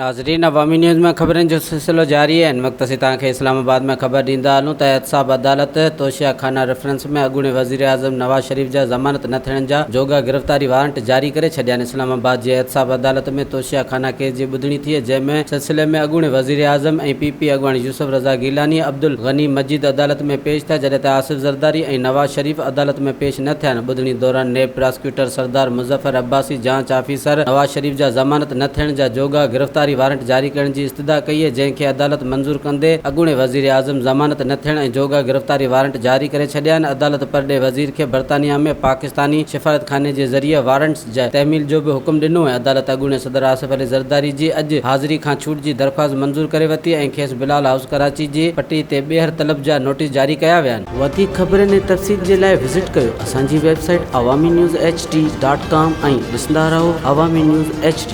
ناظرين عوامي نيوز ۾ خبرن جو سلسلو جاري آهي. هن وقت اسين توهان کي اسلام آباد ۾ خبر ڏيندا هلون ته احتساب عدالت توشيا خانه ريفرنس ۾ اڳوڻي وزيراعظم نواز شريف جا ضمانت نه ٿيڻ جا جوڳا گرفتاري وارنٽ جاري ڪري ڇڏيا آهن. اسلام آباد جي احتساب عدالت ۾ توشيا خانه ڪيس جي ٻڌڻي ٿي جنهن ۾ سلسلي ۾ اڳوڻي وزيراعظم ۽ پي پي اڳواڻ يوسف رضا گيلاني، عبدالغني مجيد عدالت ۾ پيش ٿيا جڏهن ته آصف زرداري ۽ نواز شريف عدالت ۾ پيش نه ٿيا آهن. ٻڌڻي دوران نيب پراسڪيوٽر سردار مظفر عباسي جاچ آفيسر نواز شريف جا ضمانت نه ٿيڻ جا جوڳا گرفتاري وارنٽ جاري ڪرڻ جي استدعا ڪئي جنهن کي عدالت منظور ڪندي اڳوڻي وزيراعظم ضمانت نه ٿيڻ ۽ جوڳا گرفتاري وارنٽ جاري ڪري ڇڏيا آهن. عدالت پرڏيهه وزير کي برطانيا ۾ پاڪستاني سفارتخاني جي ذريعي وارنٽس جي تحميل جو به حڪم ڏنو ۽ عدالت اڳوڻي صدر آصف علي زرداري جي اڄ حاضري کان ڇوٽ جي درخواست منظور ڪري ورتي ۽ کيس بلال هائوس ڪراچي جي پٽي تي ٻيهر طلب جا نوٽيس جاري ڪيا ويا آهن. وڌيڪ خبرن ۽ تفصيل جي لاء وزٽ ڪيو اسان جي website Awami news H D dot com ۽ ڏسندا رهو عوامي نيوز ايڇ ڊي.